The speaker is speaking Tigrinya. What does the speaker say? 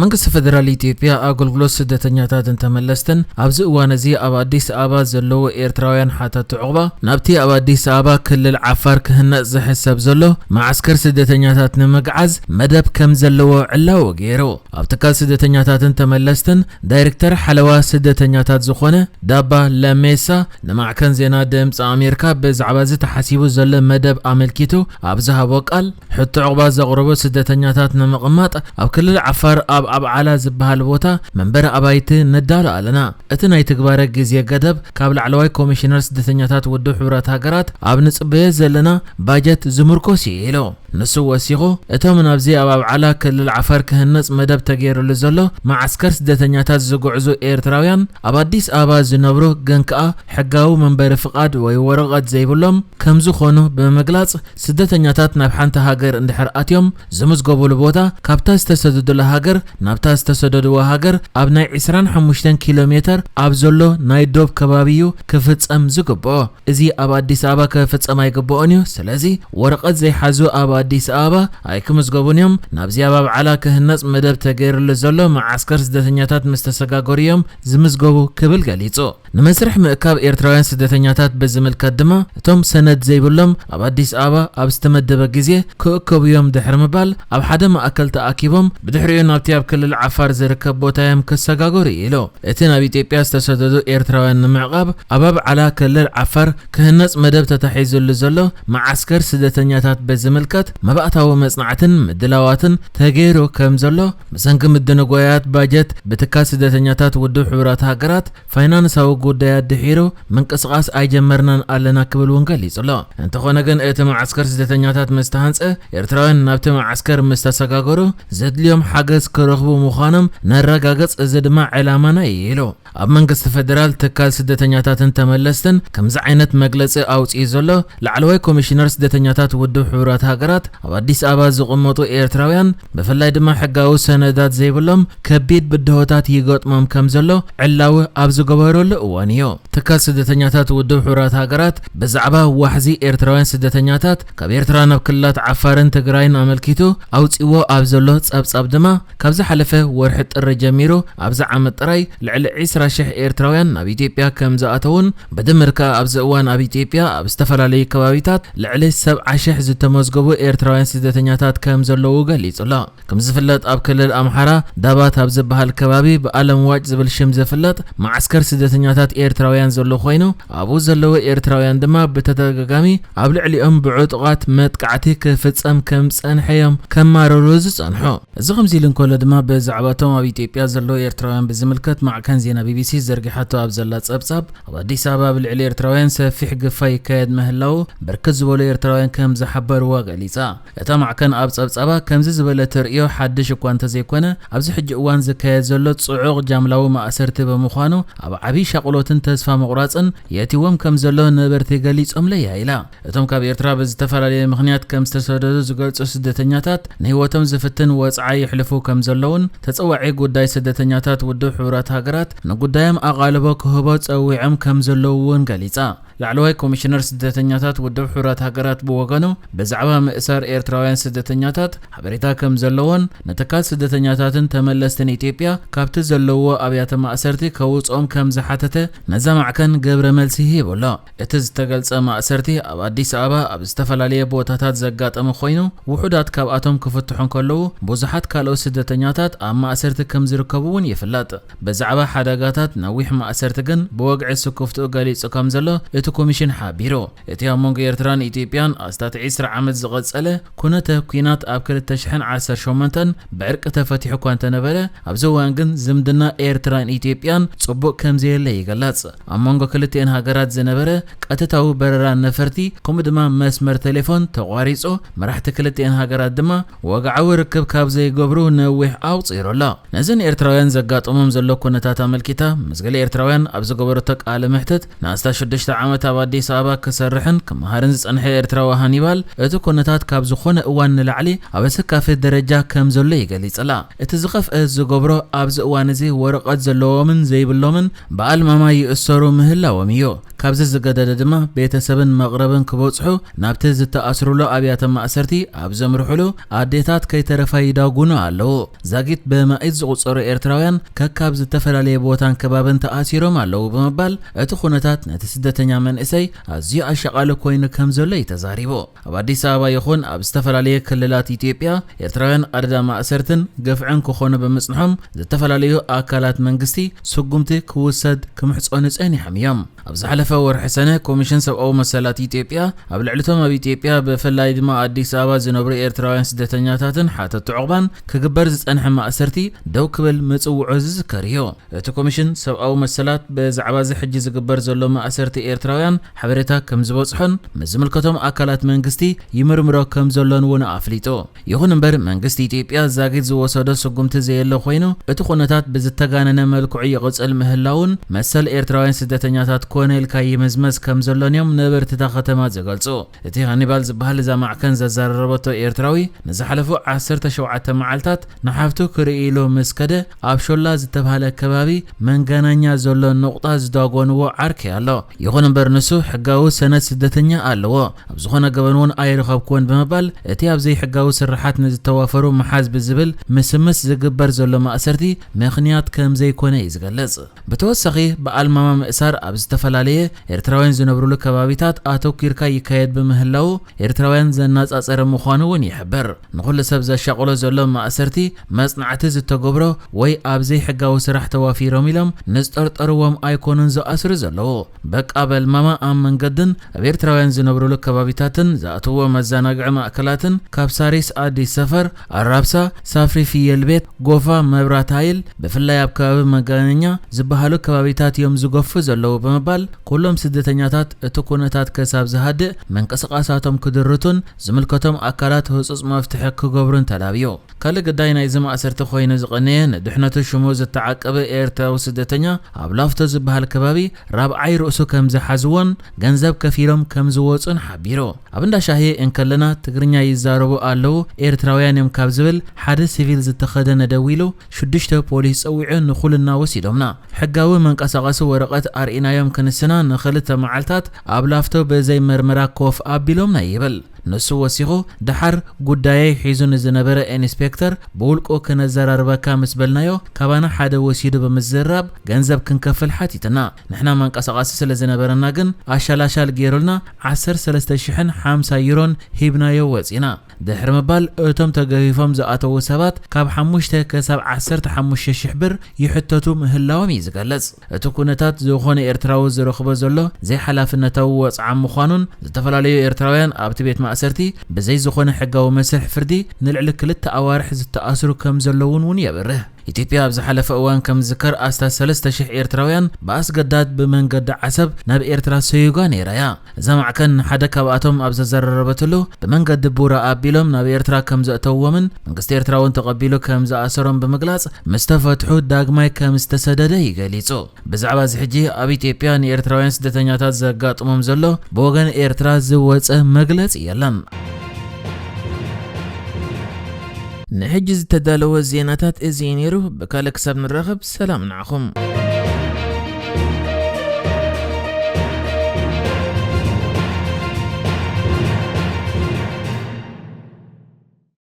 መንግስቲ ፌደራል ኢትዮጵያ ኣገልግሎት ስደተኛታትን ተመለስትን ኣብዚ እዋን እዚ ኣብ ኣዲስ ኣበባ ዘለዉ ኤርትራውያን ሓተቲ ዑቕባ ናብቲ ኣብ ኣዲስ ኣበባ ክልል ዓፋር ክህነጽ ዝሕሰብ ዘሎ መዓስከር ስደተኛታት ንምግዓዝ መደብ ከም ዘለዎ ዕላዊ ገይሩ። ኣብ ትካል ስደተኛታትን ተመለስትን ዳይሬክተር ሓለዋ ስደተኛታት ዝኾነ ዳባ ለሜሳ ንማዕከን ዜና ድምፂ ኣሜሪካ ብዛዕባ እዚ ተሓሲቡ ዘሎ መደብ ኣመልኪቱ ኣብ ዝሃቦ ቃል፣ ሕቶ ዑቕባ ዘቕረቡ ስደተኛታት ንምቕማጥ ኣብ ክልል ዓፋር ኣብ ኣብዓላ ዝበሃል ቦታ መንበሪ ኣባይቲ ነዳሉ ኣለና። እቲ ናይ ትግባረ ግዜ ገደብ ካብ ላዕለዋይ ኮሚሽነር ስደተኛታት ውድብ ሕቡራት ሃገራት ኣብ ንጽበዮ ዘለና ባጀት ዝምርኮስ እዩ ኢሉ። ንሱ ወሲኹ፣ እቶም ናብዚ ኣብ ኣብዓላ ክልል ዓፋር ክህነጽ መደብ ተገይሩሉ ዘሎ መዓስከር ስደተኛታት ዝጉዕዙ ኤርትራውያን ኣብ ኣዲስ ኣበባ ዝነብሩ ግን ከኣ ሕጋዊ መንበሪ ፍቓድ ወይ ወረቐት ዘይብሎም ከም ዝኾኑ ብምግላጽ፣ ስደተኛታት ናብ ሓንቲ ሃገር እንድሕር ኣትዮም ዝምዝገቡሉ ቦታ ካብታ ዝተሰደዱላ ሃገር ናብታ ዝተሰደድዋ ሃገር ኣብ ናይ ዕስራን ሓሙሽተን ኪሎ ሜተር ኣብ ዘሎ ናይ ዶብ ከባቢ እዩ ክፍጸም ዝግብኦ። እዚ ኣብ ኣዲስ ኣበባ ክፍጸም ኣይግብኦን እዩ። ስለዚ ወረቐት ዘይሓዙ ኣብ ኣዲስ ኣበባ ኣይክምዝገቡን እዮም። ናብዚ ኣብ ኣብዓላ ክህነጽ መደብ ተገይሩሉ ዘሎ መዓስከር ስደተኛታት ምስ ተሰጋገሩ እዮም ዝምዝገቡ ክብል ገሊጹ። ንመስርሕ ምእካብ ኤርትራውያን ስደተኛታት ብዝምልከት ድማ እቶም ሰነድ ዘይብሎም ኣብ ኣዲስ ኣበባ ኣብ ዝተመደበ ግዜ ክእከቡ እዮም ድሕሪ ምባል ኣብ ሓደ ማእከል ተኣኪቦም ብድሕሪኡ ናብቲ ኣብ ክልል ዓፋር ዝርከብ ቦታ እዮም ክሰጋገሩ ኢሉ። እቲ ናብ ኢትዮጵያ ዝተሰደዱ ኤርትራውያን ንምዕቓብ ኣብ ኣብዓላ ክልል ዓፋር ክህነጽ መደብ ተታሒዙሉ ዘሎ መዓስከር ስደተኛታት ብዝምልከት መባእታዊ መጽናዕትን ምድላዋትን ተገይሩ ከም ዘሎ ብሰንኪ ምድንጓያት ባጀት ብትካል ስደተኛታት ውድብ ሕቡራት ሃገራት ፋይናንሳዊ ጉዳያት ድሒሩ ምንቅስቓስ ኣይጀመርናን ኣለና ክብል እውን ገሊጹ ኣሎ። እንተኾነ ግን እቲ መዓስከር ስደተኛታት ምስ ተሃንጸ ኤርትራውያን ናብቲ መዓስከር ምስ ተሰጋገሩ ዘድልዮም ሓገዝ ክረኽቡ ምዃኖም ነረጋግጽ፣ እዚ ድማ ዕላማና እዩ ኢሉ። ኣብ መንግስቲ ፌደራል ትካል ስደተኛታትን ተመለስትን ከምዚ ዓይነት መግለጺ ኣውጺኡ ዘሎ ላዕለዋይ ኮሚሽነር ስደተኛታት ውድብ ሕቡራት ሃገራት ኣብ ኣዲስ ኣበባ ዝቕመጡ ኤርትራውያን ብፍላይ ድማ ሕጋዊ ሰነዳት ዘይብሎም ከቢድ ብድሆታት ይገጥሞም ከም ዘሎ ዕላዊ ኣብ ዝገበረሉ እዋን እዩ። ትካል ስደተኛታት ውድብ ሕቡራት ሃገራት ብዛዕባ ዋሕዚ ኤርትራውያን ስደተኛታት ካብ ኤርትራ ናብ ክልላት ዓፋርን ትግራይን ኣመልኪቱ ኣውጺዎ ኣብ ዘሎ ጸብጻብ ድማ ካብ ዝሓለፈ ወርሒ ጥሪ ጀሚሩ ኣብዚ ዓመት ጥራይ ልዕሊ ዕስራ ሽሕ ኤርትራውያን ናብ ኢትዮጵያ ከም ዝኣተውን ብድምር ከኣ ኣብዚ እዋን ኣብ ኢትዮጵያ ኣብ ዝተፈላለዩ ከባቢታት ልዕሊ ሰብዓ ሽሕ ዝተመዝገቡ ኤርትራውያን ስደተኛታት ከም ዘለዉ ገሊጹ ኣሎ። ከም ዝፍለጥ ኣብ ክልል ኣምሓራ ዳባት ኣብ ዝበሃል ከባቢ ብኣለም ዋጭ ዝብል ሽም ዝፍለጥ መዓስከር ስደተኛታት ኤርትራውያን ዘሎ ኮይኑ ኣብኡ ዘለዉ ኤርትራውያን ድማ ብተደጋጋሚ ኣብ ልዕሊኦም ብዕጡቓት መጥቃዕቲ ክፍጸም ከም ዝጸንሐ እዮም ከማርሩ ዝጸንሑ። እዚ ከምዚ ኢሉ እንከሎ ድማ ብዛዕባ እቶም ኣብ ኢትዮጵያ ዘለዉ ኤርትራውያን ብዝምልከት ማዕከን ዜና ቢቢሲ ዘርጊሓቶ ኣብ ዘላ ጸብጻብ ኣብ ኣዲስ ኣበባ ኣብ ልዕሊ ኤርትራውያን ሰፊሕ ግፋ ይካየድ ምህላዉ ብርክት ዝበሉ ኤርትራውያን ከም ዝሓበርዋ ገሊጻ። እታ ማዕከን ኣብ ጸብጻባ ከምዚ ዝበለ ተርእዮ ሓድሽ እኳ እንተዘይኮነ ኣብዚ ሕጂ እዋን ዝካየድ ዘሎ ጽዑቕ ጃምላዊ ማእሰርቲ ብምዃኑ ኣብ ዓብዪ ሻቕሎትን ተስፋ ምቑራጽን የእትዎም ከም ዘሎ ነበርቲ ገሊጾምለይ እያ ኢላ። እቶም ካብ ኤርትራ ብዝተፈላለየ ምኽንያት ከም ዝተሰደዱ ዝገልጹ ስደተኛታት ንህይወቶም ዝፍትን ወጽዓ የሕልፉ ከም ዘለውን ተጸዋዒ ጉዳይ ስደተኛታት ውድብ ሕቡራት ሃገራት ንጉዳዮም ኣቓልቦ ክህቦ ጸዊዖም ከም ዘለዉ እውን ገሊጻ። ላዕለዋይ ኮሚሽነር ስደተኛታት ውድብ ሕቡራት ሃገራት ብወገኑ ብዛዕባ ምእሳር ኤርትራውያን ስደተኛታት ሓበሬታ ከም ዘለዎን ንትካል ስደተኛታትን ተመለስትን ኢትዮጵያ ካብቲ ዘለዎ ኣብያተ ማእሰርቲ ከውጽኦም ከም ዝሓተተ ነዛ ማዕከን ግብረ መልሲ ሂቡ ኣሎ። እቲ ዝተገልጸ ማእሰርቲ ኣብ ኣዲስ ኣበባ ኣብ ዝተፈላለየ ቦታታት ዘጋጠመ ኮይኑ ውሑዳት ካብኣቶም ክፍትሑ እንከለዉ ብዙሓት ካልኦት ስደተኛታት ኣብ ማእሰርቲ ከም ዝርከቡ እውን ይፍለጥ። ብዛዕባ ሓደጋታት ነዊሕ ማእሰርቲ ግን ብወግዒ ስክፍትኡ ገሊጹ ከም ዘሎ እቲ ኮሚሽን ሓቢሩ። እቲ ኣብ መንጎ ኤርትራን ኢትዮጵያን ኣስታት ዕስራ ዓመት ዝቐጸለ ኩነተ ኲናት ኣብ ክልተ ሽሕን ዓሰርተ ሸሞንተን ብዕርቂ ተፈቲሑ እኳ እንተነበረ ኣብዚ እዋን ግን ዝምድና ኤርትራን ኢትዮጵያን ጽቡቕ ከም ዘየለ ይግለጽ። ኣብ መንጎ ክልቲኤን ሃገራት ዝነበረ ቀጥታዊ በረራ ነፈርቲ ከምኡ ድማ መስመር ቴሌፎን ተቋሪጹ፣ መራሕቲ ክልቲኤን ሃገራት ድማ ወግዓዊ ርክብ ካብ ዘይገብሩ ነዊሕ ኣቑጺሩ ኣሎ። ነዚ ንኤርትራውያን ዘጋጠሞም ዘሎ ኩነታት ኣመልኪታ ምስ ገለ ኤርትራውያን ኣብ ዝገበረቶ ቃለ መሕትት ንኣስታት ሽዱሽተ ዓመት ዓመት ኣብ ኣዲስ ኣበባ ክሰርሕን ክመሃርን ዝጸንሐ ኤርትራዊ ሃኒባል፣ እቲ ኩነታት ካብ ዝኾነ እዋን ንላዕሊ ኣብ ኣሰካፊ ደረጃ ከም ዘሎ ይገልጽ ኣላ። እቲ ዝኸፍአ ዝገብሮ ኣብዚ እዋን እዚ ወረቐት ዘለዎምን ዘይብሎምን ብኣልማማ ይእሰሩ ምህላዎም እዩ። ካብዚ ዝገደደ ድማ ቤተሰብን መቕረብን ክበጽሑ ናብቲ ዝተኣስሩሉ ኣብያተ ማእሰርቲ ኣብ ዘምርሑሉ ኣዴታት ከይተረፋ ይዳጉኑ ኣለዉ። ዛጊት ብመኢት ዝቑጸሩ ኤርትራውያን ከካብ ዝተፈላለየ ቦታን ከባብን ተኣሲሮም ኣለዉ ብምባል እቲ ኩነታት ነቲ ስደተኛ መንእሰይ ኣዝዩ ኣሻቓሊ ኮይኑ ከም ዘሎ እዩ ተዛሪቡ። ኣብ ኣዲስ ኣበባ ይኹን ኣብ ዝተፈላለየ ክልላት ኢትዮጵያ ኤርትራውያን ኣደዳ ማእሰርትን ግፍዕን ክኾኑ ብምጽንሖም ዝተፈላለዩ ኣካላት መንግስቲ ስጉምቲ ክውሰድ ክምሕጸኑ ጸኒሖም እዮም። ኣብ ዝሓለፈ ወርሒ ሰነ ኮሚሽን ሰብኣዊ መሰላት ኢትዮጵያ ኣብ ልዕሊቶም ኣብ ኢትዮጵያ ብፍላይ ድማ ኣዲስ ኣበባ ዝነብሩ ኤርትራውያን ስደተኛታትን ሓተቲ ዑቕባን ክግበር ዝጸንሐ ማእሰርቲ ደው ክብል ምጽውዑ ዝዝከር እዩ። እቲ ኮሚሽን ሰብኣዊ መሰላት ብዛዕባ እዚ ሕጂ ዝግበር ዘሎ ማእሰርቲ ኤርትራውያን ሓበሬታ ከም ዝበጽሖን ምስ ዝምልከቶም ኣካላት መንግስቲ ይምርምሮ ከም ዘሎን እውን ኣፍሊጡ። ይኹን እምበር መንግስቲ ኢትዮጵያ ዛጊት ዝወሰዶ ስጉምቲ ዘየለ ኮይኑ እቲ ኩነታት ብዝተጋነነ መልክዑ ይቕጽል ምህላውን መሰል ኤርትራውያን ስደተኛታት ኮነ ኢልካ ይምዝመዝ ከም ዘሎን እዮም ነበርትታ ከተማ ዝገልጹ። እቲ ሃኒባል ዝበሃል እዛ ማዕከን ዘዘራረበቶ ኤርትራዊ ንዝሓለፉ ዓሰርተ ሸውዓተ መዓልታት ንሓፍቱ ክርኢ ኢሉ ምስ ከደ ኣብ ሾላ ዝተባህለ ከባቢ መንገናኛ ዘሎ ኖቕጣ ዝዳጎንዎ ዓርኪ ኣሎ። ይኹን እምበር ንሱ ሕጋዊ ሰነድ ስደተኛ ኣለዎ። ኣብ ዝኾነ ገበን እውን ኣይረኸብኩዎን ብምባል እቲ ኣብ ዘይሕጋዊ ስርሓት ንዝተዋፈሩ መሓዝ ብዝብል ምስምስ ዝግበር ዘሎ ማእሰርቲ ምኽንያት ከም ዘይኮነ እዩ ዝገልጽ። ብተወሳኺ ብኣልማማ ምእሳር ኣብ ዝተፈላለየ ኤርትራውያን ዝነብሩሉ ከባቢታት ኣተኲርካ ይካየድ ብምህላዉ ኤርትራውያን ዘነጻጸረ ምዃኑ እውን ይሕብር። ንኹሉ ሰብ ዘሻቕሎ ዘሎ ማእሰርቲ መጽናዕቲ ዝተገብሮ ወይ ኣብ ዘይሕጋዊ ስራሕ ተዋፊሮም ኢሎም ንዝጠርጠርዎም ኣይኮኑን ዝኣስሩ ዘለዉ። በቃ በልማማ ኣብ መንገድን ኣብ ኤርትራውያን ዝነብሩሉ ከባቢታትን ዝኣትዎ መዘናግዒ ማእከላትን ካብ ሳሪስ ኣዲስ ሰፈር፣ ኣራብሳ፣ ሳፍሪ ፍየል ቤት፣ ጎፋ፣ መብራት ሃይል ብፍላይ ኣብ ከባቢ መገናኛ ዝበሃሉ ከባቢታት እዮም ዝገፉ ዘለዉ ብምባል ኩሎም ስደተኛታት እቲ ኩነታት ክሳብ ዝሃድእ ምንቅስቓሳቶም ክድርቱን ዝምልከቶም ኣካላት ህጹጽ መፍትሒ ክገብሩን ተላብዩ። ካልእ ግዳይ ናይዚ ማእሰርቲ ኮይኑ ዝቐነየ ንድሕነቱ ሽሙ ዝተዓቀበ ኤርትራዊ ስደተኛ ኣብ ላፍቶ ዝበሃል ከባቢ ራብዓይ ርእሱ ከም ዝሓዝዎን ገንዘብ ከፊሎም ከም ዝወጹን ሓቢሩ። ኣብ እንዳ ሻሂ እንከለና ትግርኛ ይዛረቡ ኣለዉ ኤርትራውያን እዮም ካብ ዝብል ሓደ ሲቪል ዝተኸደነ ደዊሉ ሽዱሽተ ፖሊስ ጸዊዑ ንኹልና ወሲዶምና። ሕጋዊ መንቀሳቐሲ ወረቐት ኣርኢናዮም ክንስና ንኽልተ መዓልታት ኣብ ላፍቶ ብዘይ መርመራ ኮፍ ኣቢሎምና ይብል። ንሱ ወሲኹ ደሓር ጉዳየይ ሒዙ ንዝነበረ ኢንስፔክተር ብውልቁ ክነዘራርበካ ምስ በልናዮ ካባና ሓደ ወሲዱ ብምዝራብ ገንዘብ ክንከፍል ሓቲትና። ንሕና መንቀሳቐሲ ስለ ዝነበረና ግን ኣሻላሻል ገይሩልና ዓሰርተ ሰለስተ ሽሕን ሓምሳ ዩሮን ሂብናዮ ወጺና። ድሕሪ ምባል እቶም ተገፊፎም ዝኣተዉ ሰባት ካብ ሓሙሽተ ክሳብ ዓሰርተ ሓሙሽተ ሽሕ ብር ይሕተቱ ምህላዎም እዩ ዝገልጽ። እቲ ኩነታት ዝኾነ ኤርትራዊ ዝረኽቦ ዘሎ ዘይሓላፍነታዊ ወጽዓ ምዃኑን ዝተፈላለዩ ኤርትራውያን ኣብቲ ቤት ማእሰርቲ ብዘይ ዝኾነ ሕጋዊ መስርሕ ፍርዲ ንልዕሊ ክልተ ኣዋርሕ ዝተኣስሩ ከም ዘለዉን እውን የብርህ። ኢትዮጵያ ኣብ ዝሓለፈ እዋን ከም ዝዝከር ኣስታት ሰለስተ ሽሕ ኤርትራውያን ብኣስገዳድ ብመንገዲ ዓሰብ ናብ ኤርትራ ሰዩጋ ነይራ እያ። እዛ ማዕከን ንሓደ ካብኣቶም ኣብ ዘዘራረበትሉ ብመንገዲ ቡራ ኣቢሎም ናብ ኤርትራ ከም ዘእተውዎምን መንግስቲ ኤርትራ እውን ተቐቢሉ ከም ዝኣሰሮም ብምግላጽ ምስ ተፈትሑ ዳግማይ ከም ዝተሰደደ እዩ ገሊጹ። ብዛዕባ እዚ ሕጂ ኣብ ኢትዮጵያ ንኤርትራውያን ስደተኛታት ዘጋጥሞም ዘሎ ብወገን ኤርትራ ዝወጸ መግለጺ የለን። ንሕጂ ዝተዳለወ ዜናታት እዚ እዩ ነይሩ። ብካልእ ክሳብ ንራኸብ ሰላም ንዓኹም።